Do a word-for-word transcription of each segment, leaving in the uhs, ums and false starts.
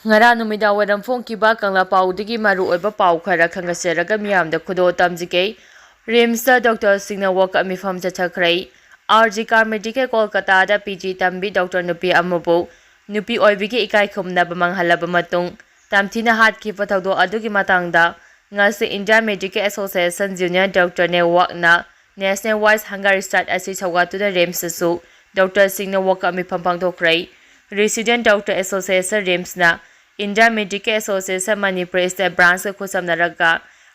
ꯉꯔꯥꯡ ꯅꯨꯃꯤꯗꯥꯡ ꯋꯥꯏꯔꯝ ꯐꯣꯡꯈꯤꯕ ꯀꯪꯂꯥ ꯄꯥꯎꯗꯒꯤ ꯃꯔꯨꯑꯣꯏꯕ ꯄꯥꯎ ꯈꯔ ꯈꯪꯒꯠꯆꯔꯒ ꯃꯤꯌꯥꯝꯗ ꯈꯨꯗꯣꯜ ꯇꯝꯖꯒꯦ꯫ ꯔꯤꯝꯁꯇ ꯗꯣꯛꯇꯔꯁꯤꯡꯅ ꯋꯥꯀꯠ ꯃꯤꯐꯝ ꯆꯠꯊꯈ꯭ꯔꯦ꯫ ꯑꯥꯔ ꯖꯤ ꯀꯥꯔ ꯃꯦꯗꯤꯀꯦꯜ ꯀꯣꯜꯀꯇꯥꯗ ꯄꯤ ꯖꯤ ꯇꯝꯕꯤ ꯗꯣꯛꯇꯔ ꯅꯨꯄꯤ ꯑꯃꯕꯨ ꯅꯨꯄꯤ ꯑꯣꯏꯕꯤꯒꯤ ꯏꯀꯥꯏ ꯈꯨꯝꯅꯕ ꯃꯥꯡꯍꯜꯂꯕ ꯃꯇꯨꯡ ꯇꯝꯊꯤꯅ ꯍꯥꯠꯈꯤꯕ ꯊꯧꯗꯣꯛ ꯑꯗꯨꯒꯤ ꯃꯇꯥꯡꯗ ꯉꯁꯤ Indian medical association junior doctor ꯅꯦꯠꯋꯥꯔꯛꯅ ꯅꯦꯁꯅꯦꯜ ꯋꯥꯏꯁ ꯍꯪꯒꯔ ꯁ꯭ꯇ꯭ꯔꯥꯏꯛ ꯑꯁꯤ ꯁꯧꯒꯠꯇꯨꯅ ꯔꯤꯝꯁꯇꯁꯨ ꯗꯣꯛꯇꯔꯁꯤꯡꯅ ꯋꯥꯀꯠ ꯃꯤꯐꯝ ꯄꯥꯡꯊꯣꯛꯈ꯭ꯔꯦ꯫ ꯔꯦꯁꯤꯗꯦꯟꯠ ꯗꯣꯛꯇꯔ ꯑꯦꯁꯣꯁꯤꯌꯦꯁꯟ ꯔꯤꯝꯁꯅ Indian medical association Manipur state ꯕ꯭ꯔꯥꯟꯁꯀ ꯈꯨꯠꯁꯝꯅꯔꯒ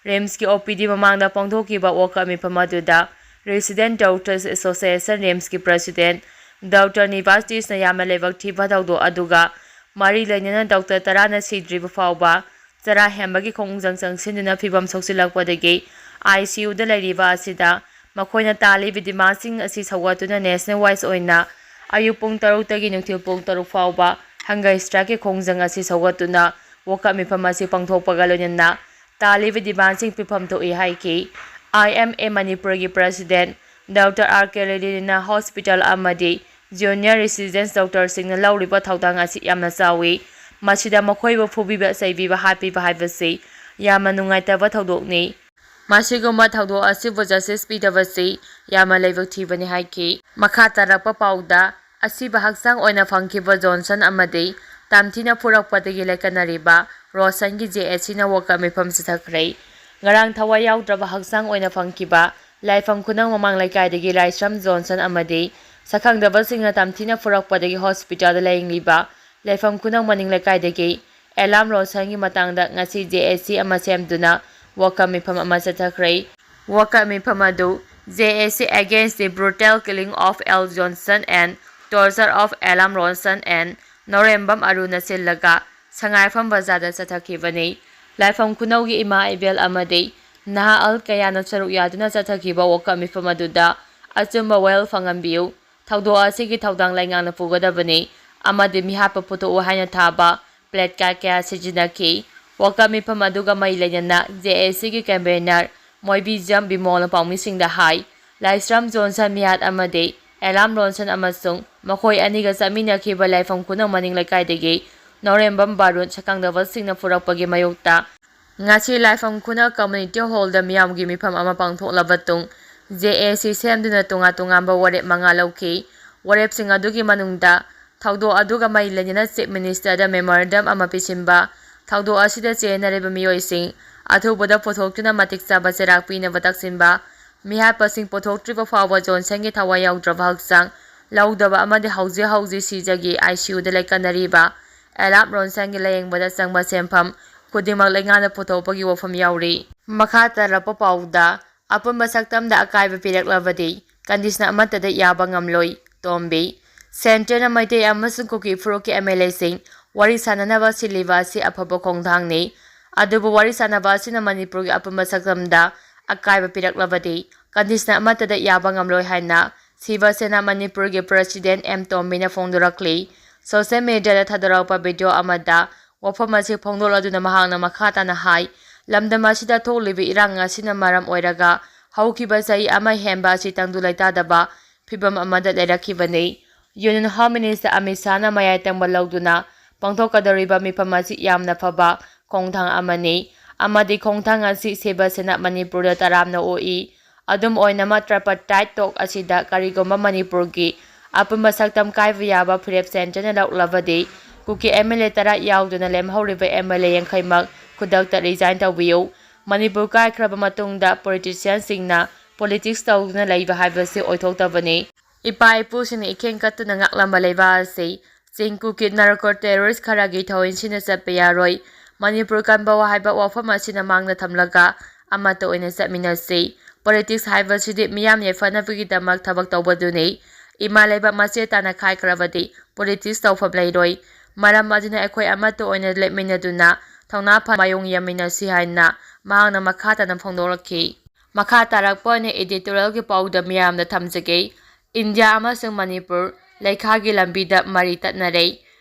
ꯔꯤꯝꯁꯀꯤ ꯑꯣ ꯄꯤ ꯗꯤ ꯃꯃꯥꯡꯗ ꯄꯥꯡꯊꯣꯛꯈꯤꯕ ꯋꯥꯀꯠ ꯃꯤꯐꯝ ꯑꯗꯨꯗ ꯔꯦꯁꯤꯗꯦꯟꯠ ꯗꯣꯛꯇꯔꯁ ꯑꯦꯁꯣꯁꯤꯌꯦꯁꯟ ꯔꯤꯝꯁꯀꯤ ꯄ꯭ꯔꯦꯁꯤꯗꯦꯟꯠ ꯗꯣꯛꯇꯔ ꯅꯤꯕꯥꯁ ꯇꯤꯁꯅ ꯌꯥꯝꯅ ꯂꯥꯏꯕꯛ ꯊꯤꯕ ꯊꯧꯗꯣꯛ ꯑꯗꯨꯒ ꯃꯔꯤ ꯂꯩꯅꯅ ꯗꯣꯛꯇꯔ ꯇꯔꯥꯅ ꯁꯤꯗ꯭ꯔꯤꯕ ꯐꯥꯎꯕ ꯆꯔꯥ ꯍꯦꯟꯕꯒꯤ ꯈꯣꯡꯖꯪ ꯆꯪꯁꯤꯟꯗꯨꯅ ꯐꯤꯕꯝ ꯁꯣꯛꯆꯤꯜꯂꯛꯄꯗꯒꯤ ꯑꯥꯏ ꯁꯤ ꯌꯨꯗ ꯂꯩꯔꯤꯕ ꯑꯁꯤꯗ ꯃꯈꯣꯏꯅ ꯇꯥꯜꯂꯤꯕ ꯗꯤꯃꯥꯟꯁꯤꯡ ꯑꯁꯤ ꯁꯧꯒꯠꯇꯨꯅ ꯅꯦꯁꯅꯦꯜ ꯋꯥꯏꯁ ꯑꯣꯏꯅ ꯑꯌꯨꯛ ꯄꯨꯡ ꯇꯔꯨꯛꯇꯒꯤ ꯅꯨꯡꯊꯤꯜ ꯄꯨꯡ ꯇꯔꯨꯛ ꯐꯥꯎꯕ ꯍꯪꯒꯔ ꯁ꯭ꯇ꯭ꯔꯥꯏꯛꯀꯤ ꯈꯣꯡꯖꯪ ꯑꯁꯤ ꯁꯧꯒꯠꯇꯨꯅ ꯋꯥꯀꯠ ꯃꯤꯐꯝ ꯑꯁꯤ ꯄꯥꯡꯊꯣꯛꯄꯒ ꯂꯣꯏꯅꯅ ꯇꯥꯜꯂꯤꯕ ꯗꯤꯃꯥꯟꯁꯤꯡ ꯄꯤꯐꯝ ꯊꯣꯛꯏ ꯍꯥꯏꯈꯤ꯫ ꯑꯥꯏ ꯑꯦꯝ ꯑꯦ ꯃꯅꯤꯄꯨꯔꯒꯤ ꯄ꯭ꯔꯦꯁꯤꯗꯦꯟꯠ ꯗꯣꯛꯇꯔ ꯑꯥꯔ ꯀꯦ ꯂꯤꯂꯤꯅ ꯍꯣꯁꯄꯤꯇꯥꯜ ꯑꯃꯗꯤ ꯖꯨꯅꯤꯌꯔ ꯔꯦꯁꯤꯗꯦꯟꯠ ꯗꯣꯛꯇꯔꯁꯤꯡꯅ ꯂꯧꯔꯤꯕ ꯊꯧꯗꯥꯡ ꯑꯁꯤ ꯌꯥꯝꯅ ꯆꯥꯎꯏ꯫ ꯃꯁꯤꯗ ꯃꯈꯣꯏꯕꯨ ꯐꯨꯕꯤꯕ ꯆꯩꯕꯤꯕ ꯍꯥꯠꯄꯤꯕ ꯍꯥꯏꯕꯁꯤ ꯌꯥꯝꯅ ꯅꯨꯡꯉꯥꯏꯇꯕ ꯊꯧꯗꯣꯛꯅꯤ꯫ ꯃꯁꯤꯒꯨꯝꯕ ꯊꯧꯗꯣꯛ ꯑꯁꯤꯕꯨ ꯖꯁꯇꯤꯁ ꯄꯤꯗꯕꯁꯤ ꯌꯥꯝꯅ ꯂꯥꯏꯕꯛ ꯊꯤꯕꯅꯤ ꯍꯥꯏꯈꯤ꯫ ꯃꯈꯥ ꯇꯥꯔꯛꯄ ꯄꯥꯎꯗ ꯑꯁꯤꯕ ꯍꯛꯆꯥꯡ ꯑꯣꯏꯅ ꯐꯪꯈꯤꯕ ꯖꯣꯟꯁꯟ ꯑꯃꯗꯤ ꯇꯝꯊꯤꯅ ꯐꯨꯔꯛꯄꯗꯒꯤ ꯂꯥꯏꯀꯠꯅꯔꯤꯕ ꯔꯣꯁꯟꯒꯤ ꯖꯦ ꯑꯦꯁ ꯁꯤꯅ ꯋꯥꯀꯠ ꯃꯤꯐꯝ ꯆꯠꯊꯈ꯭ꯔꯦ꯫ ꯉꯔꯥꯡ ꯊꯋꯥꯏ ꯌꯥꯎꯗ꯭ꯔꯕ ꯍꯛꯆꯥꯡ ꯑꯣꯏꯅ ꯐꯪꯈꯤꯕ ꯂꯥꯏꯐꯝ ꯈꯨꯅꯧ ꯃꯃꯥꯡ ꯂꯩꯀꯥꯏꯗꯒꯤ ꯂꯥꯏꯁ꯭ꯔꯝ ꯖꯣꯟꯁꯟ ꯑꯃꯗꯤ ꯁꯛꯈꯪꯗꯕꯁꯤꯡꯅ ꯇꯝꯊꯤꯅ ꯐꯨꯔꯛꯄꯗꯒꯤ ꯍꯣꯁꯄꯤꯇꯥꯜꯗ ꯂꯥꯌꯦꯡꯂꯤꯕ ꯂꯥꯏꯐꯝ ꯈꯨꯅꯧ ꯃꯅꯤꯡ ꯂꯩꯀꯥꯏꯗꯒꯤ ꯑꯦꯂꯥꯝ ꯔꯣꯁꯟꯒꯤ ꯃꯇꯥꯡꯗ ꯉꯁꯤ ꯖꯦ ꯑꯦꯁ ꯁꯤ ꯑꯃ ꯁꯦꯝꯗꯨꯅ ꯋꯥꯀꯠ ꯃꯤꯐꯝ ꯑꯃ ꯆꯠꯊꯈ꯭ꯔꯦ꯫ ꯋꯥꯀꯠ ꯃꯤꯐꯝ ꯑꯗꯨ J A C Against the Brutal Killing of L Johnson and Torture of Alam Ronson and ꯅꯧꯔꯦꯝꯕꯝ ꯑꯔꯨꯅ ꯁꯤꯜꯂꯒ ꯁꯉꯥꯏꯐꯝ ꯕꯖꯥꯔꯗ ꯆꯠꯊꯈꯤꯕꯅꯤ꯫ ꯂꯥꯏꯐꯝ ꯈꯨꯅꯧꯒꯤ ꯏꯃꯥ ꯏꯕꯦꯜ ꯑꯃꯗꯤ ꯅꯍꯥ ꯑꯍꯜ ꯀꯌꯥꯅ ꯁꯔꯨꯛ ꯌꯥꯗꯨꯅ ꯆꯠꯊꯈꯤꯕ ꯋꯥꯀꯠ ꯃꯤꯐꯝ ꯑꯗꯨꯗ ꯑꯆꯨꯝꯕ ꯋꯥꯌꯦꯜ ꯐꯪꯍꯟꯕꯤꯌꯨ, ꯊꯧꯗꯣꯛ ꯑꯁꯤꯒꯤ ꯊꯧꯗꯥꯡ ꯂꯩꯉꯥꯛꯅ ꯄꯨꯒꯗꯕꯅꯤ ꯑꯃꯗꯤ ꯃꯤꯍꯥꯠꯄ ꯄꯨꯊꯣꯛꯎ ꯍꯥꯏꯅ ꯊꯥꯕ placard ꯀꯌꯥ ꯁꯤꯖꯤꯟꯅꯈꯤ꯫ ꯋꯥꯀꯠ ꯃꯤꯐꯝ ꯑꯗꯨꯒ ꯃꯔꯤ ꯂꯩꯅꯅ J A C ꯒꯤ convener ꯃꯣꯏꯕꯤꯖꯝ ꯕꯤꯃꯣꯜꯅ ꯄꯥꯎꯃꯤꯁꯤꯡꯗ ꯍꯥꯏ, ꯂꯥꯏꯁ꯭ꯔꯝ ꯖꯣꯟꯁꯟ ꯃꯤꯍꯥꯠ ꯑꯃꯗꯤ ꯑꯦꯂꯥꯝ ꯔꯣꯟꯁꯟ ꯑꯃꯁꯨꯡ ꯃꯈꯣꯏ ꯑꯅꯤꯒ ꯆꯠꯃꯤꯟꯅꯈꯤꯕ ꯂꯥꯏꯐꯝ ꯈꯨꯅꯧ ꯃꯅꯤꯡ ꯂꯩꯀꯥꯏꯗꯒꯤ ꯅꯥꯎꯔꯦꯝꯕꯝ ꯕꯥꯔꯨꯟ ꯁꯛꯈꯪꯗꯕꯁꯤꯡꯅ ꯄꯨꯔꯛꯄꯒꯤ ꯃꯥꯌꯣꯛꯇ ꯉꯁꯤ ꯂꯥꯏꯐꯝ ꯈꯨꯅ ꯀꯝꯃ꯭ꯌꯨꯅꯤꯇꯤ ꯍꯣꯜꯗ ꯃꯤꯌꯥꯝꯒꯤ ꯃꯤꯐꯝ ꯑꯃ ꯄꯥꯡꯊꯣꯛꯂꯕ ꯇꯨꯡ, ꯖꯦ ꯑꯦ ꯁꯤ ꯁꯦꯝꯗꯨꯅ ꯇꯣꯉꯥꯟ ꯇꯣꯉꯥꯟꯕ ꯋꯥꯔꯦꯞ ꯃꯉꯥ ꯂꯧꯈꯤ꯫ ꯋꯥꯔꯦꯞꯁꯤꯡ ꯑꯗꯨꯒꯤ ꯃꯅꯨꯡꯗ ꯊꯧꯗꯣꯛ ꯑꯗꯨꯒ ꯃꯔꯤ ꯂꯩꯅꯅ ꯆꯤꯐ ꯃꯤꯅꯤꯁꯇꯔꯗ ꯃꯦꯃꯣꯔꯦꯟꯗꯝ ꯑꯃ ꯄꯤꯁꯤꯟꯕ, ꯊꯧꯗꯣꯛ ꯑꯁꯤꯗ ꯆꯦꯟꯅꯔꯤꯕ ꯃꯤꯑꯣꯏꯁꯤꯡ ꯑꯊꯨꯕꯗ ꯄꯨꯊꯣꯛꯇꯨꯅ ꯃꯇꯤꯛ ꯆꯥꯕ ꯆꯩꯔꯥꯛ ꯄꯤꯅꯕ ꯇꯛꯁꯤꯟꯕ, ꯃꯤꯍꯥꯠꯄꯁꯤꯡ ꯄꯨꯊꯣꯛꯇ꯭ꯔꯤꯕ ꯐꯥꯎꯕ ꯖꯣꯟꯁꯟꯒꯤ ꯊꯋꯥꯏ ꯌꯥꯎꯗ꯭ꯔꯕ ꯍꯛꯆꯥꯡ ꯂꯧꯗꯕ ꯑꯃꯗꯤ ꯍꯧꯖꯤꯛ ꯍꯧꯖꯤꯛ ꯁꯤꯖꯒꯤ ꯑꯥꯏ ꯁꯤ ꯌꯨꯗ ꯂꯩꯀꯠꯅꯔꯤꯕ ꯑꯦꯂꯥꯞ ꯔꯣꯟꯁꯟꯒꯤ ꯂꯥꯌꯦꯡꯕꯗ ꯆꯪꯕ ꯁꯦꯟꯐꯝ ꯈꯨꯗꯤꯡꯃꯛ ꯂꯩꯉꯥꯛꯅ ꯄꯨꯊꯣꯛꯄꯒꯤ ꯋꯥꯐꯝ ꯌꯥꯎꯔꯤ꯫ ꯃꯈꯥ ꯇꯥꯔꯛꯄ ꯄꯥꯎꯗ, ꯑꯄꯨꯟꯕ ꯁꯛꯇꯝꯗ ꯑꯀꯥꯏꯕ ꯄꯤꯔꯛꯂꯕꯗꯤ ꯀꯟꯗꯤꯁꯟ ꯑꯃꯠꯇꯗ ꯌꯥꯕ ꯉꯝꯂꯣꯏ, ꯇꯣꯝꯕꯤ꯫ ꯁꯦꯟꯇꯔꯅ ꯃꯩꯇꯩ ꯑꯃꯁꯨꯡ ꯀꯨꯀꯤ ꯐꯨꯔꯨꯞꯀꯤ ꯑꯦꯝ ꯑꯦꯜ ꯑꯦꯁꯤꯡ ꯋꯥꯔꯤ ꯁꯥꯅꯅꯕ ꯁꯤꯜꯂꯤꯕ ꯑꯁꯤ ꯑꯐꯕ ꯈꯣꯡꯊꯥꯡꯅꯤ꯫ ꯑꯗꯨꯕꯨ ꯋꯥꯔꯤ ꯁꯥꯅꯕ ꯑꯁꯤꯅ ꯃꯅꯤꯄꯨꯔꯒꯤ ꯑꯄꯨꯟꯕ ꯁꯛꯇꯝꯗ ꯑꯀꯥꯏꯕ ꯄꯤꯔꯛꯂꯕꯗꯤ ꯀꯟꯗꯤꯁꯟ ꯑꯃꯠꯇꯗ ꯌꯥꯕ ꯉꯝꯂꯣꯏ ꯍꯥꯏꯅ ꯁꯤꯕ ꯁꯦꯅꯥ ꯃꯅꯤꯄꯨꯔꯒꯤ ꯄ꯭ꯔꯁꯤꯗꯦꯟ ꯑꯦꯝ ꯇꯣꯝꯕꯤꯅ ꯐꯣꯡꯗꯣꯔꯛꯂꯤ꯫ ꯁꯣꯁꯤꯌꯦꯜ ꯃꯤꯗꯤꯌꯥꯗ ꯊꯥꯗꯣꯔꯛꯄ ꯚꯤꯗꯤꯑꯣ ꯑꯃꯗ ꯋꯥꯐꯝ ꯑꯁꯤ ꯐꯣꯡꯗꯣꯛꯂꯗꯨꯅ ꯃꯍꯥꯛꯅ ꯃꯈꯥ ꯇꯥꯅ ꯍꯥꯏ, ꯂꯝꯗꯝ ꯑꯁꯤꯗ ꯊꯣꯛꯂꯤꯕ ꯏꯔꯥꯡ ꯑꯁꯤꯅ ꯃꯔꯝ ꯑꯣꯏꯔꯒ ꯍꯧꯈꯤꯕ ꯆꯍꯤ ꯑꯃ ꯍꯦꯟꯕ ꯑꯁꯤ ꯇꯪꯗꯨ ꯂꯩꯇꯥꯗꯕ ꯐꯤꯚꯝ ꯑꯃꯗ ꯂꯩꯔꯛꯈꯤꯕꯅꯤ꯫ ꯌꯨꯅꯤꯌꯟ ꯍꯣꯝ ꯃꯤꯅꯤꯁꯇꯔ ꯑꯃꯤꯠ ꯁꯥꯍꯅ ꯃꯌꯥꯏ ꯇꯪꯕ ꯂꯧꯗꯨꯅ ꯄꯥꯡꯊꯣꯛꯀꯗꯧꯔꯤꯕ ꯃꯤꯐꯝ ꯑꯁꯤ ꯌꯥꯝꯅ ꯐꯕ ꯈꯣꯡꯊꯥꯡ ꯑꯃꯅꯤ ꯑꯃꯗꯤ ꯈꯣꯡꯊꯥꯡ ꯑꯁꯤ ꯁꯤꯕ ꯁꯦꯅꯥ ꯃꯅꯤꯄꯨꯔꯗ ꯇꯔꯥꯝꯅ ꯑꯣꯛꯏ꯫ ꯑꯗꯨꯝ ꯑꯣꯏꯅꯃꯛ, ꯇ꯭ꯔꯥꯏꯄꯔꯇꯥꯏꯠ ꯇꯣꯛ ꯑꯁꯤꯗ ꯀꯔꯤꯒꯨꯝꯕ ꯃꯅꯤꯄꯨꯔꯒꯤ ꯑꯄꯨꯟꯕ ꯁꯛꯇꯝ ꯀꯥꯏꯕ ꯌꯥꯕ ꯐꯤꯔꯦꯞ ꯁꯦꯟꯇꯔꯅ ꯂꯧꯂꯕꯗꯤ, ꯀꯨꯀꯤ ꯑꯦꯝ ꯑꯦꯜ ꯑꯦ ꯇꯔꯥ ꯌꯥꯎꯗꯨꯅ ꯂꯦꯝꯍꯧꯔꯤꯕ ꯑꯦꯝ ꯑꯦꯜ ꯑꯦ ꯌꯥꯡꯈꯩꯃꯛ ꯈꯨꯗꯛꯇ ꯔꯤꯖꯥꯏꯟ ꯇꯧꯕꯤꯌꯨ꯫ ꯃꯅꯤꯄꯨꯔ ꯀꯥꯏꯈ꯭ꯔꯕ ꯃꯇꯨꯡꯗ ꯄꯣꯂꯤꯇꯤꯁꯤꯌꯥꯟꯁꯤꯡꯅ ꯄꯣꯂꯤꯇꯤꯛꯁ ꯇꯧꯗꯨꯅ ꯂꯩꯕ ꯍꯥꯏꯕꯁꯤ ꯑꯣꯏꯊꯣꯛꯇꯕꯅꯤ꯫ ꯏꯄꯥ ꯏꯄꯨꯁꯤꯡꯅ ꯏꯈꯦꯡ ꯀꯠꯇꯨꯅ ꯉꯥꯛꯂꯝꯕ ꯂꯩꯕꯥꯛ ꯑꯁꯤ ꯆꯤꯡ ꯀꯨꯀꯤ ꯅꯥꯔꯀꯣ ꯇꯦꯔꯣꯔꯤꯁ ꯈꯔꯒꯤ ꯊꯑꯣꯏꯟꯁꯤꯟꯅ ꯆꯠꯄ ꯌꯥꯔꯣꯏ꯫ ꯃꯅꯤꯄꯨꯔ ꯀꯟꯕ ꯍꯥꯏꯕ ꯋꯥꯐꯝ ꯑꯁꯤꯅ ꯃꯥꯡꯗ ꯊꯝꯂꯒ ꯑꯃꯠꯇ ꯑꯣꯏꯅ ꯆꯠꯃꯤꯟꯅꯁꯤ꯫ ꯄꯣꯂꯤꯇꯤꯛꯁ ꯍꯥꯏꯕꯁꯤꯗꯤ ꯃꯤꯌꯥꯝ ꯌꯥꯏꯐꯅꯕꯒꯤꯗꯃꯛ ꯊꯕꯛ ꯇꯧꯕꯗꯨꯅꯤ꯫ ꯏꯃꯥ ꯂꯩꯕꯥꯛ ꯃꯆꯦꯠ ꯇꯥꯅ ꯈꯥꯏꯈ꯭ꯔꯕꯗꯤ ꯄꯣꯂꯤꯇꯤꯛꯁ ꯇꯧꯐꯝ ꯂꯩꯔꯣꯏ꯫ ꯃꯔꯝ ꯑꯗꯨꯅ ꯑꯩꯈꯣꯏ ꯑꯃꯠꯇ ꯑꯣꯏꯅ ꯂꯦꯞꯃꯤꯟꯅꯗꯨꯅ ꯊꯧꯅꯥ ꯐꯅ ꯃꯥꯌꯣꯡ ꯌꯦꯡꯃꯤꯟꯅꯁꯤ ꯍꯥꯏꯅ ꯃꯍꯥꯛꯅ ꯃꯈꯥ ꯇꯥꯅ ꯐꯣꯡꯗꯣꯛꯂꯛꯈꯤ꯫ ꯃꯈꯥ ꯇꯥꯔꯛꯄ ꯑꯣꯏꯅ ꯏꯗꯤꯇꯣꯔꯤꯌꯦꯜꯒꯤ ꯄꯥꯎꯗ ꯃꯤꯌꯥꯝꯗ ꯊꯝꯖꯒꯦ꯫ ꯏꯟꯗꯤꯌꯥ ꯑꯃꯁꯨꯡ ꯃꯅꯤꯄꯨꯔ ꯂꯩꯈꯥꯒꯤ ꯂꯝꯕꯤꯗ ꯃꯔꯤ ꯇꯠꯅꯔꯦ꯫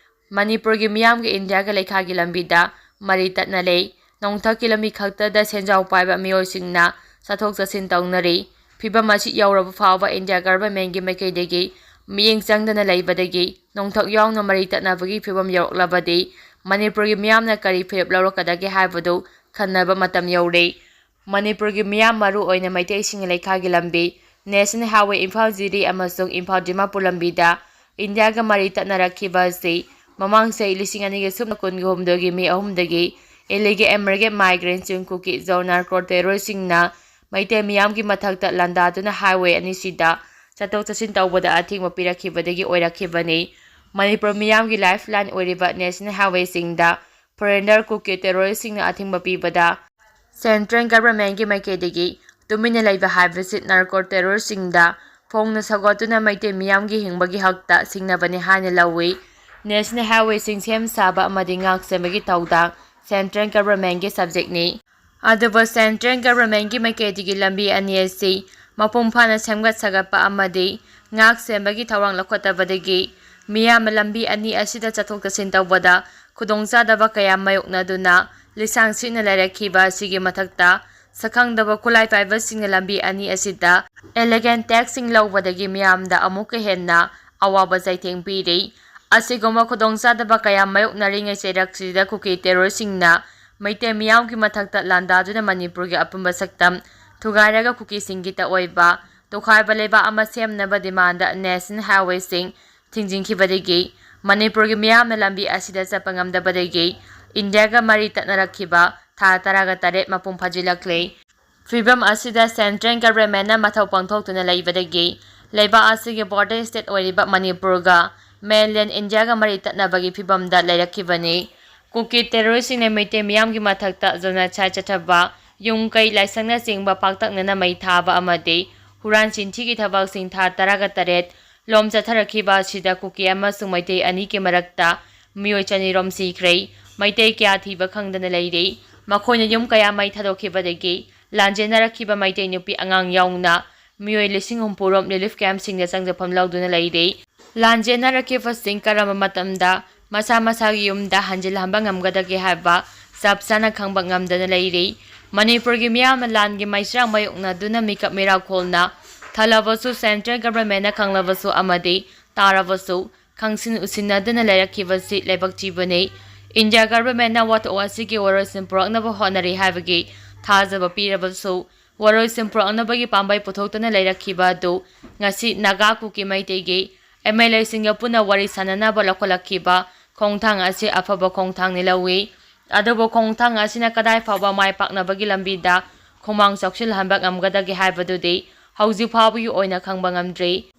ꯃꯅꯤꯄꯨꯔꯒꯤ ꯃꯤꯌꯥꯝꯒ ꯏꯟꯗꯤꯌꯥꯒ ꯂꯩꯈꯥꯒꯤ ꯂꯝꯕꯤꯗ ꯃꯔꯤ ꯇꯠꯅꯔꯦ꯫ ꯅꯣꯡꯊꯛꯀꯤ ꯂꯝꯕꯤ ꯈꯛꯇꯗ ꯁꯦꯟꯖꯥꯎ ꯄꯥꯏꯕ ꯃꯤꯑꯣꯏꯁꯤꯡꯅ ꯆꯠꯊꯣꯛ ꯆꯠꯁꯤꯟ ꯇꯧꯅꯔꯤ꯫ ꯐꯤꯚꯝ ꯑꯁꯤ ꯌꯧꯔꯕ ꯐꯥꯎꯕ ꯏꯟꯗꯤꯌꯥ ꯒꯚꯔꯟꯃꯦꯟꯒꯤ ꯃꯥꯏꯀꯩꯗꯒꯤ ꯃꯤꯠꯌꯦꯡ ꯆꯪꯗꯅ ꯂꯩꯕꯗꯒꯤ ꯅꯣꯡꯊꯛ ꯌꯥꯎꯅ ꯃꯔꯤ ꯇꯠꯅꯕꯒꯤ ꯐꯤꯕꯝ ꯌꯧꯔꯛꯂꯕꯗꯤ ꯃꯅꯤꯄꯨꯔꯒꯤ ꯃꯤꯌꯥꯝꯅ ꯀꯔꯤ ꯐꯤꯔꯦꯞ ꯂꯧꯔꯛꯀꯗꯒꯦ ꯍꯥꯏꯕꯗꯨ ꯈꯟꯅꯕ ꯃꯇꯝ ꯌꯧꯔꯦ꯫ ꯃꯅꯤꯄꯨꯔꯒꯤ ꯃꯤꯌꯥꯝ, ꯃꯔꯨ ꯑꯣꯏꯅ ꯃꯩꯇꯩꯁꯤꯡꯒꯤ ꯂꯩꯈꯥꯒꯤ ꯂꯝꯕꯤ ꯅꯦꯁꯅꯦꯜ ꯍꯥꯏꯋꯦ ꯏꯝꯐꯥꯜ ꯖꯤꯔꯤ ꯑꯃꯁꯨꯡ ꯏꯝꯐꯥꯜ ꯗꯤꯃꯥꯄꯨꯔ ꯂꯝꯕꯤꯗ ꯏꯟꯗꯤꯌꯥꯒ ꯃꯔꯤ ꯇꯠꯅꯔꯛꯈꯤꯕ ꯑꯁꯤ ꯃꯃꯥꯡ ꯆꯍꯤ ꯂꯤꯁꯤꯡ ꯑꯅꯤꯒ ꯁꯨꯞꯅ ꯀꯨꯟꯒ ꯍꯨꯝꯗꯣꯏꯒꯤ ꯃꯦ ꯑꯍꯨꯝꯗꯒꯤ illegal immigrant ꯆꯤꯡ ꯀꯨꯀꯤ ꯖꯣ ꯅꯥꯔꯀꯣ ꯇꯦꯔꯣꯔꯁꯤꯡꯅ ꯃꯩꯇꯩ ꯃꯤꯌꯥꯝꯒꯤ ꯃꯊꯛꯇ ꯂꯥꯟꯗꯥꯗꯨꯅ ꯍꯥꯏꯋꯦ ꯑꯅꯤꯁꯤꯗ ꯆꯠꯊꯣꯛ ꯆꯠꯁꯤꯟ ꯇꯧꯕꯗ ꯑꯊꯤꯡꯕ ꯄꯤꯔꯛꯈꯤꯕꯗꯒꯤ ꯑꯣꯏꯔꯛꯈꯤꯕꯅꯤ꯫ ꯃꯅꯤꯄꯨꯔ ꯃꯤꯌꯥꯝꯒꯤ ꯂꯥꯏꯐ ꯂꯥꯏꯟ ꯑꯣꯏꯔꯤꯕ ꯅꯦꯁꯅꯦꯜ ꯍꯥꯏꯋꯦꯁꯤꯡꯗ ꯐꯣꯔꯦꯟꯅꯔ ꯀꯨꯀꯤ ꯇꯦꯔꯣꯔꯤꯁꯁꯤꯡꯅ ꯑꯊꯤꯡꯕ ꯄꯤꯕꯗ ꯁꯦꯟꯇ꯭ꯔꯦꯜ ꯒꯚꯔꯟꯃꯦꯟꯠꯀꯤ ꯃꯥꯏꯀꯩꯗꯒꯤ ꯇꯨꯃꯤꯟꯅ ꯂꯩꯕ ꯍꯥꯏꯕꯁꯤ ꯅꯥꯔꯀꯣ ꯇꯦꯔꯣꯔꯤꯁꯁꯤꯡꯗ ꯐꯣꯡꯅ ꯁꯧꯒꯠꯇꯨꯅ ꯃꯩꯇꯩ ꯃꯤꯌꯥꯝꯒꯤ ꯍꯤꯡꯕꯒꯤ ꯍꯛꯇ ꯁꯤꯡꯅꯕꯅꯤ ꯍꯥꯏꯅ ꯂꯧꯏ꯫ ꯅꯦꯁꯅꯦꯜ ꯍꯥꯏꯋꯦꯁꯤꯡ ꯁꯦꯝ ꯁꯥꯕ ꯑꯃꯗꯤ ꯉꯥꯛ ꯁꯦꯟꯕꯒꯤ ꯊꯧꯗꯥꯡ ꯁꯦꯟꯇ꯭ꯔꯦꯜ ꯒꯚꯔꯟꯃꯦꯟꯠꯀꯤ ꯁꯕꯖꯦꯛꯅꯤ꯫ ꯑꯗꯨꯕꯨ ꯁꯦꯟꯇ꯭ꯔꯦꯜ ꯒꯚꯔꯟꯃꯦꯟꯠꯀꯤ ꯃꯥꯏꯀꯩꯗꯒꯤ ꯂꯝꯕꯤ ꯑꯅꯤ ꯑꯁꯤ ꯃꯄꯨꯡ ꯐꯥꯅ ꯁꯦꯝꯒꯠ ꯁꯥꯒꯠꯄ ꯑꯃꯗꯤ ꯉꯥꯛ ꯁꯦꯟꯕꯒꯤ ꯊꯧꯔꯥꯡ ꯂꯧꯈꯠꯇꯕꯗꯒꯤ ꯃꯤꯌꯥꯝꯅ ꯂꯝꯕꯤ ꯑꯅꯤ ꯑꯁꯤꯗ ꯆꯠꯊꯣꯛ ꯆꯠꯁꯤꯟ ꯇꯧꯕꯗ ꯈꯨꯗꯣꯡꯆꯥꯗꯕ ꯀꯌꯥ ꯃꯥꯌꯣꯛꯅꯗꯨꯅ ꯂꯤꯁꯥꯡ ꯁꯤꯠꯅ ꯂꯩꯔꯛꯈꯤꯕ ꯑꯁꯤꯒꯤ ꯃꯊꯛꯇ ꯁꯛꯈꯪꯗꯕ ꯈꯨꯠꯂꯥꯏ ꯄꯥꯏꯕꯁꯤꯡꯅ ꯂꯝꯕꯤ ꯑꯅꯤ ꯑꯁꯤꯗ illegal tax ꯁꯤꯡ ꯂꯧꯕꯗꯒꯤ ꯃꯤꯌꯥꯝꯗ ꯑꯃꯨꯛꯀ ꯍꯦꯟꯅ ꯑꯋꯥꯕ ꯆꯩꯊꯦꯡ ꯄꯤꯔꯤ꯫ ꯑꯁꯤꯒꯨꯝꯕ ꯈꯨꯗꯣꯡꯆꯥꯗꯕ ꯀꯌꯥ ꯃꯥꯌꯣꯛꯅꯔꯤꯉꯩ ꯆꯩꯔꯛꯁꯤꯗ ꯀꯨꯀꯤ ꯇꯦꯔꯣꯔꯤꯁꯁꯤꯡꯅ ꯃꯩꯇꯩ ꯃꯤꯌꯥꯝꯒꯤ ꯃꯊꯛꯇ ꯂꯥꯟꯗꯥꯗꯨꯅ ꯃꯅꯤꯄꯨꯔꯒꯤ ꯑꯄꯨꯟꯕ ꯁꯛꯇꯝ ꯊꯨꯒꯥꯏꯔꯒ ꯀꯨꯀꯤꯁꯤꯡꯒꯤ ꯇ ꯑꯣꯏꯕ ꯇꯣꯈꯥꯏꯕ ꯂꯩꯕꯥꯛ ꯑꯃ ꯁꯦꯝꯅꯕ ꯗꯤꯃꯥꯟꯗ ꯅꯦꯁꯅꯦꯜ ꯍꯥꯏꯋꯦꯁꯤꯡ ꯊꯤꯡꯖꯤꯟꯈꯤꯕꯗꯒꯤ ꯃꯅꯤꯄꯨꯔꯒꯤ ꯃꯤꯌꯥꯝꯅ ꯂꯝꯕꯤ ꯑꯁꯤꯗ ꯆꯠꯄ ꯉꯝꯗꯕꯗꯒꯤ ꯏꯟꯗꯤꯌꯥꯒ ꯃꯔꯤ ꯇꯠꯅꯔꯛꯈꯤꯕ ꯊꯥ ꯇꯔꯥꯒ ꯇꯔꯦꯠ ꯃꯄꯨꯡ ꯐꯥꯖꯤꯜꯂꯛꯂꯦ꯫ ꯐꯤꯕꯝ ꯑꯁꯤꯗ ꯁꯦꯟꯇ꯭ꯔꯦꯜ ꯒꯚꯔꯟꯃꯦꯟꯠꯅ ꯃꯊꯧ ꯄꯥꯡꯊꯣꯛꯇꯨꯅ ꯂꯩꯕꯗꯒꯤ ꯂꯩꯕꯥꯛ ꯑꯁꯤꯒꯤ ꯕꯣꯔꯗꯔ ꯁ꯭ꯇꯦꯠ ꯑꯣꯏꯔꯤꯕ ꯃꯅꯤꯄꯨꯔꯒ ꯃꯦꯟꯂꯦꯟ ꯏꯟꯗꯤꯌꯥꯒ ꯃꯔꯤ ꯇꯠꯅꯕꯒꯤ ꯐꯤꯕꯝꯗ ꯂꯩꯔꯛꯈꯤꯕꯅꯤ꯫ ꯀꯨꯀꯤ ꯇꯦꯔꯣꯔꯤꯁꯁꯤꯡꯅ ꯃꯩꯇꯩ ꯃꯤꯌꯥꯝꯒꯤ ꯃꯊꯛꯇ ꯖꯦꯅꯣꯁꯥꯏꯗ ꯆꯠꯊꯕ, ꯌꯨꯝ ꯀꯩ ꯂꯥꯏꯁꯪꯅꯆꯤꯡꯕ ꯄꯥꯛꯇꯛꯅꯅ ꯃꯩ ꯊꯥꯕ ꯑꯃꯗꯤ ꯍꯨꯔꯥꯟ ꯆꯤꯟꯊꯤꯒꯤ ꯊꯕꯛꯁꯤꯡ ꯊꯥ ꯇꯔꯥꯒ ꯇꯔꯦꯠ ꯂꯣꯝ ꯆꯠꯊꯔꯛꯈꯤꯕ ꯑꯁꯤꯗ ꯀꯨꯀꯤ ꯑꯃꯁꯨꯡ ꯃꯩꯇꯩ ꯑꯅꯤꯒꯤ ꯃꯔꯛꯇ ꯃꯤꯑꯣꯏ ꯆꯅꯤꯔꯣꯝ ꯁꯤꯈ꯭ꯔꯦ꯫ ꯃꯩꯇꯩ ꯀꯌꯥ ꯊꯤꯕ ꯈꯪꯗꯅ ꯂꯩꯔꯤ꯫ ꯃꯈꯣꯏꯅ ꯌꯨꯝ ꯀꯌꯥ ꯃꯩ ꯊꯥꯗꯣꯛꯈꯤꯕꯗꯒꯤ ꯂꯥꯟꯖꯦꯟꯅꯔꯛꯈꯤꯕ ꯃꯩꯇꯩ ꯅꯨꯄꯤ ꯑꯉꯥꯡ ꯌꯥꯎꯅ ꯃꯤꯑꯣꯏ ꯂꯤꯁꯤꯡ ꯍꯨꯝꯐꯨꯔꯣꯝ ꯔꯤꯂꯤꯐ ꯀꯦꯝꯞꯁꯤꯡꯗ ꯆꯪꯖꯐꯝ ꯂꯧꯗꯨꯅ ꯂꯩꯔꯤ꯫ ꯂꯥꯟꯖꯦꯟꯅꯔꯛꯈꯤꯕꯁꯤꯡ ꯀꯔꯝꯕ ꯃꯇꯝꯗ ꯃꯁꯥ ꯃꯁꯥꯒꯤ ꯌꯨꯝꯗ ꯍꯟꯖꯤꯜꯍꯟꯕ ꯉꯝꯒꯗꯒꯦ ꯍꯥꯏꯕ ꯆꯞ ꯆꯥꯅ ꯈꯪꯕ ꯉꯝꯗꯅ ꯂꯩꯔꯤ꯫ ꯃꯅꯤꯄꯨꯔꯒꯤ ꯃꯤꯌꯥꯝꯅ ꯂꯥꯟꯒꯤ ꯃꯩꯆꯥꯛ ꯃꯥꯌꯣꯛꯅꯗꯨꯅ ꯃꯤꯀꯞ ꯃꯤꯔꯥꯎꯈꯣꯜꯅ ꯊꯜꯂꯕꯁꯨ, central governmentꯅ ꯈꯪꯂꯕꯁꯨ ꯑꯃꯗꯤ ꯇꯥꯔꯕꯁꯨ ꯈꯪꯁꯤꯟ ꯎꯁꯤꯟꯅꯗꯅ ꯂꯩꯔꯛꯈꯤꯕꯁꯤ ꯂꯥꯏꯕꯛ ꯊꯤꯕꯅꯤ꯫ India governmentꯅ ꯋꯥꯊꯣꯛ ꯑꯁꯤꯒꯤ ꯋꯥꯔꯣꯏꯁꯤꯟ ꯄꯨꯔꯛꯅꯕ ꯍꯣꯠꯅꯔꯤ ꯍꯥꯏꯕꯒꯤ ꯊꯥꯖꯕ ꯄꯤꯔꯕꯁꯨ, ꯋꯥꯔꯣꯏꯁꯤꯟ ꯄꯨꯔꯛꯅꯕꯒꯤ ꯄꯥꯝꯕꯩ ꯄꯨꯊꯣꯛꯇꯨꯅ ꯂꯩꯔꯛꯈꯤꯕ ꯑꯗꯨ ꯉꯁꯤ ꯅꯥꯒꯥ ꯀꯨꯀꯤ ꯃꯩꯇꯩꯒꯤ MLAꯁꯤꯡꯒ ꯄꯨꯟꯅ ꯋꯥꯔꯤ ꯁꯥꯟꯅꯅꯕ ꯂꯧꯈꯠꯂꯛꯈꯤꯕ ꯈꯣꯡꯊꯥꯡ ꯑꯁꯤ ꯑꯐꯕ ꯈꯣꯡꯊꯥꯡꯅꯤ ꯂꯧꯏ꯫ ꯑꯗꯨꯕꯨ ꯈꯣꯡꯊꯥꯡ ꯑꯁꯤꯅ ꯀꯗꯥꯏ ꯐꯥꯎꯕ ꯃꯥꯏ ꯄꯥꯛꯅꯕꯒꯤ ꯂꯝꯕꯤꯗ ꯈꯣꯡꯃꯥꯡ ꯆꯥꯎꯁꯤꯜꯍꯟꯕ ꯉꯝꯒꯗꯒꯦ ꯍꯥꯏꯕꯗꯨꯗꯤ ꯍꯧꯖꯤꯛ ꯐꯥꯎꯕꯒꯤ ꯑꯣꯏꯅ ꯈꯪꯕ ꯉꯝꯗ꯭ꯔꯤ꯫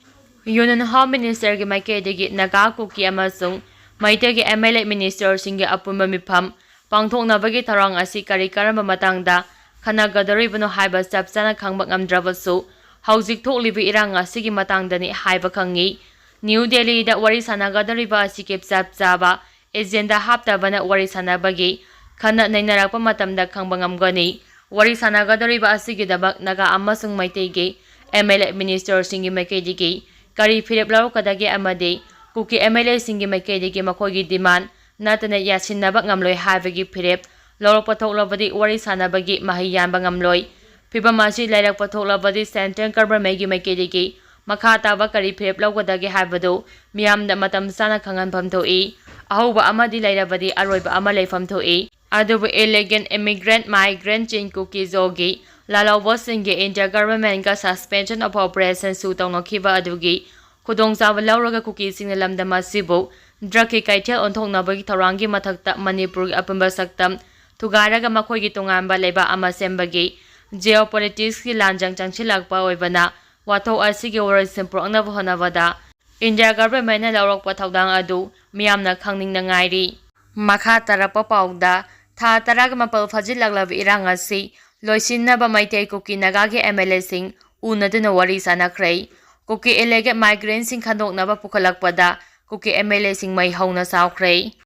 Union Home Ministerꯒꯤ ꯃꯥꯏꯀꯩꯗꯒꯤ ꯅꯥꯒꯥ, ꯀꯨꯀꯤ ꯑꯃꯁꯨꯡ ꯃꯩꯇꯩꯒꯤ MLA ministerꯁꯤꯡꯒꯤ ꯑꯄꯨꯟꯕ ꯃꯤꯐꯝ ꯄꯥꯡꯊꯣꯛꯅꯕꯒꯤ ꯊꯧꯔꯥꯡ ꯑꯁꯤ ꯀꯔꯤ ꯀꯔꯝꯕ ꯃꯇꯥꯡꯗ ꯈꯟꯅꯒꯗꯧꯔꯤꯕꯅꯣ ꯍꯥꯏꯕ ꯆꯞ ꯆꯥꯅ ꯈꯪꯕ ꯉꯝꯗ꯭ꯔꯕꯁꯨ, ꯍꯧꯖꯤꯛ ꯊꯣꯛꯂꯤꯕ ꯏꯔꯥꯡ ꯑꯁꯤꯒꯤ ꯃꯇꯥꯡꯗꯅꯤ ꯍꯥꯏꯕ ꯈꯪꯏ꯫ ꯅ꯭ꯌꯨ ꯗꯦꯜꯂꯤꯗ ꯋꯥꯔꯤ ꯁꯥꯟꯅꯒꯗꯧꯔꯤꯕ ꯑꯁꯤꯒꯤ ꯆꯞ ꯆꯥꯕ agenda ꯍꯥꯞꯇꯕꯅ ꯋꯥꯔꯤ ꯁꯥꯟꯅꯕꯒꯤ ꯈꯟꯅ ꯅꯩꯅꯔꯛꯄ ꯃꯇꯝꯗ ꯈꯪꯕ ꯉꯝꯒꯅꯤ꯫ ꯋꯥꯔꯤ ꯁꯥꯟꯅꯒꯗꯧꯔꯤꯕ ꯑꯁꯤꯒꯤꯗꯃꯛ ꯅꯥꯒꯥ ꯑꯃꯁꯨꯡ ꯃꯩꯇꯩꯒꯤ MLA ministerꯁꯤꯡꯒꯤ ꯃꯥꯏꯀꯩꯗꯒꯤ ꯀꯔꯤ ꯐꯤꯔꯦꯞ ꯂꯧꯔꯛꯀꯗꯒꯦ ꯑꯃꯗꯤ ꯀꯨꯀꯤ MLAꯁꯤꯡꯒꯤ ꯃꯥꯏꯀꯩꯗꯒꯤ ꯃꯈꯣꯏꯒꯤ demand ꯅꯠꯇꯅ ꯌꯥꯁꯤꯟꯅꯕ ꯉꯝꯂꯣꯏ ꯍꯥꯏꯕꯒꯤ ꯐꯤꯔꯦꯞ ꯂꯧꯔꯛꯄ ꯊꯣꯛꯂꯕꯗꯤ ꯋꯥꯔꯤ ꯁꯥꯟꯅꯕꯒꯤ ꯃꯍꯩ ꯌꯥꯟꯕ ꯉꯝꯂꯣꯏ꯫ ꯐꯤꯚꯝ ꯑꯁꯤ ꯂꯩꯔꯛꯄ ꯊꯣꯛꯂꯕꯗꯤ central governmentꯒꯤ ꯃꯥꯏꯀꯩꯗꯒꯤ ꯃꯈꯥ ꯇꯥꯕ ꯀꯔꯤ ꯐꯤꯔꯦꯞ ꯂꯧꯒꯗꯒꯦ ꯍꯥꯏꯕꯗꯨ ꯃꯤꯌꯥꯝꯗ ꯃꯇꯝ ꯆꯥꯅ ꯈꯪꯍꯟꯐꯝ ꯊꯣꯛꯏ꯫ ꯑꯍꯧꯕ ꯑꯃꯗꯤ ꯂꯩꯔꯕꯗꯤ ꯑꯔꯣꯏꯕ ꯑꯃ ꯂꯩꯐꯝ ꯊꯣꯛꯏ꯫ ꯑꯗꯨꯕꯨ illegal immigrant, migrant ꯆꯤꯡ ꯀꯨꯀꯤ ꯖꯣꯒꯤ ꯂꯥꯜꯍꯧꯕꯁꯤꯡꯒꯤ India governmentꯒ suspension of operation ꯁꯨ ꯇꯧꯅꯈꯤꯕ ꯑꯗꯨꯒꯤ ꯈꯨꯗꯣꯡꯆꯥꯕ ꯂꯧꯔꯒ ꯀꯨꯀꯤꯁꯤꯡꯅ ꯂꯝꯗꯝ ꯑꯁꯤꯕꯨ drugꯀꯤ ꯀꯩꯊꯦꯜ ꯑꯣꯟꯊꯣꯛꯅꯕꯒꯤ ꯊꯧꯔꯥꯡꯒꯤ ꯃꯊꯛꯇ ꯃꯅꯤꯄꯨꯔꯒꯤ ꯑꯄꯨꯟꯕ ꯁꯛꯇꯝ ꯊꯨꯒꯥꯏꯔꯒ ꯃꯈꯣꯏꯒꯤ ꯇꯣꯉꯥꯟꯕ ꯂꯩꯕꯥꯛ ꯑꯃ ꯁꯦꯝꯕꯒꯤ geopoliticsꯀꯤ ꯂꯥꯟꯖꯪ ꯆꯪꯁꯤꯜꯂꯛꯄ ꯑꯣꯏꯕꯅ ꯋꯥꯊꯣꯛ ꯑꯁꯤꯒꯤ ꯋꯥꯔꯣꯏꯁꯤꯟ ꯄꯨꯔꯛꯅꯕ ꯍꯣꯠꯅꯕꯗ India governmentꯅ ꯂꯧꯔꯛꯄ ꯊꯧꯗꯥꯡ ꯑꯗꯨ ꯃꯤꯌꯥꯝꯅ ꯈꯪꯅꯤꯡꯅ ꯉꯥꯏꯔꯤ꯫ ꯃꯈꯥ ꯇꯥꯔꯛꯄ ꯄꯥꯎꯗ, ꯊꯥ ꯇꯔꯥꯒ ꯃꯥꯄꯜ ꯐꯥꯖꯤꯜꯂꯛꯂꯕ ꯏꯔꯥꯡ ꯑꯁꯤ ꯂꯣꯏꯁꯤꯟꯅꯕ ꯃꯩꯇꯩ ꯀꯨꯀꯤ ꯅꯥꯒꯥꯒꯤ MLAꯁꯤꯡ ꯎꯅꯗꯨꯅ ꯋꯥꯔꯤ ꯁꯥꯟꯅꯈ꯭ꯔꯦ꯫ ꯀꯨꯀꯤ illegal migrantꯁꯤꯡ ꯈꯟꯗꯣꯛꯅꯕ ꯄꯨꯈꯠꯂꯛꯄꯗ ꯀꯨꯀꯤ MLAꯁꯤꯡ ꯃꯩ ꯍꯧꯅ ꯁꯥꯎꯈ꯭ꯔꯦ꯫